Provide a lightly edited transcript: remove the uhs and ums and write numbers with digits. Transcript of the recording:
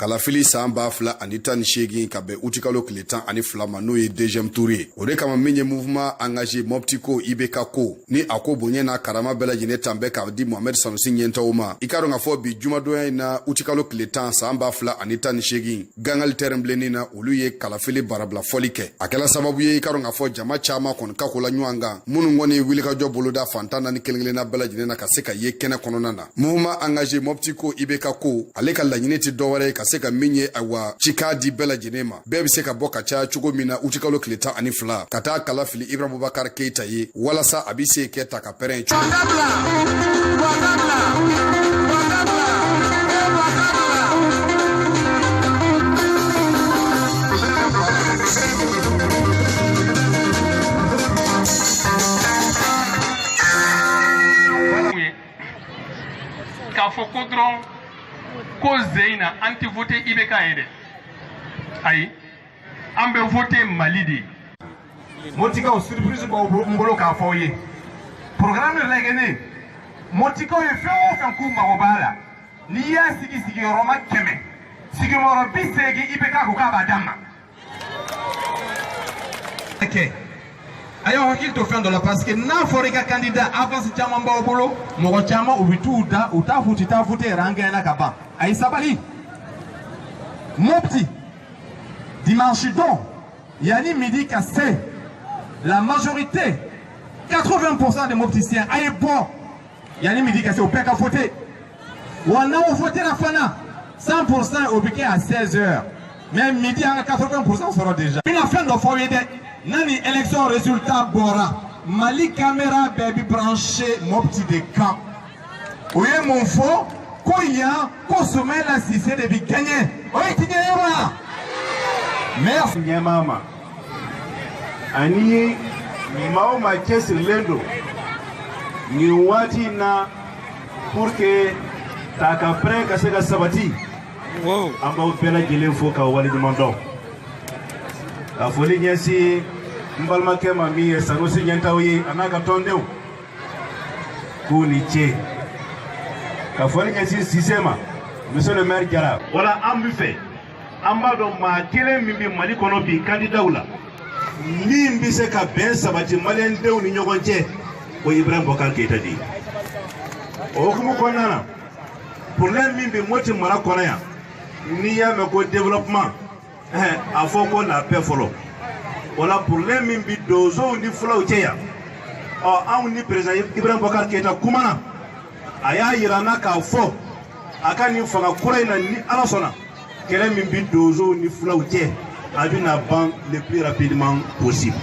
Kalafili san 2018 ka bɛn utikalo tile 12 ma, n'o ye deuxième tour ye. O de kama, min ye mouvement engagé Mopti ko IBK ko ni a ko bonya n'a karama bɛɛ lajɛlen tan bɛ k'a di Mohamed Sanusi ɲɛntaw ma, i k'a dɔn k'a fɔ bi jumadonya in na, utikalo tile 10 san 2018, Gangali terrain bilennin na, olu ye kalafili barabila fɔli kɛ. A kɛla sababu ye, i k'a dɔn k'a fɔ jama caman kɔni ka ko la ɲɔgɔn kan, minnu kɔni ye wulikajɔ boloda fantan naani kelen kelenna bɛɛ lajɛlen na ka se ka ye kɛnɛ kɔnɔna na. Mouvement engagé Mopti ko IBK ko, ale ka laɲini tɛ dɔwɛrɛ ye ka se ka min ye, ayiwa, cikan di bɛɛ lajɛlen ma, bɛɛ bɛ se ka bɔ ka caya cogo min na utikalo tile 12, ka taa kala fili Ibrahim Bubakar Keyita ye, walasa a bɛ se kɛ ta ka pɛrɛn cogo. K'a fɔ ko dɔrɔn ko zen in na, an tɛ voter IBK ye dɛ, ayi, an bɛ voter Mali de ye. Motikaw, surprise b'aw n bolo k'a fɔ aw ye. Programme lajɛ ne Motikaw ye fɛn o fɛn k'u mago b'a la, n'i y'a sigi sigiyɔrɔma 100, sigiyɔrɔ 80, IBK ko k'a b'a d'an ma. Kɛ a y'aw hakili to fɛn dɔ la, parce que n'a fɔra i ka candidat, avance caman b'aw bolo, mɔgɔ caman u bɛ t'u da, u t'a fɔ u tɛ taa voter yɛrɛ, an gɛnna ka ban. A ye sabali. Mopti, dimanche don, yanni midi ka se, la majorité, 80% des Mopticiens, a ye bɔ yanni midi ka se, o bɛɛ ka voter. Wa n'aw votera fana, 100%, o bɛ kɛ à 16 heures, mais midi an ka 80% sɔrɔ déjà. N bɛna fɛn dɔ fɔ aw ye dɛ. N'a ni élection résultat bɔra, Mali caméra bɛɛ bi branché Mopti de kan. O ye mun fɔ? Ko yan ko Soumaïla Cissé de bi gagné. O ye tiɲɛ ye wa? Merci. Ɲɛmaa ma ani maa o maa cɛsirilen don nin waati in na pour que ta ka pɛrɛn ka se ka sabati, an b'aw bɛɛ lajɛlen fo k'aw waleɲuman dɔn, ka foli ɲɛsin n balimakɛ ma min ye Sanusi ɲɛntaw ye, a n'a ka tɔndenw, k'u ni ce, ka foli ɲɛsin Sise ma, monsieur le maire Jara. Wala an bɛ fɛ, an b'a dɔn maa kelen min bɛ Mali kɔnɔ bi candidatw la, min bɛ se ka bɛn sabati maliyɛndenw ni ɲɔgɔn cɛ, o ye Ibrahim Boubacar Keïta de ye. O hukumu kɔnɔna na, problème min bɛ Moti mara kɔnɔ yan, n'i y'a mɛn ko développement, a fɔ ko la paix fɔlɔ. O la, problème min bɛ donsow ni fulaw cɛ yan, ɔ anw ni président Ibrahim Boubacar Keïta kumana, a y'a yira n na k'a fɔ a ka nin fanga kura in na, ni Ala sɔnna, kɛlɛ min bɛ donsow ni fulaw cɛ, a bɛna ban le plus rapidement possible.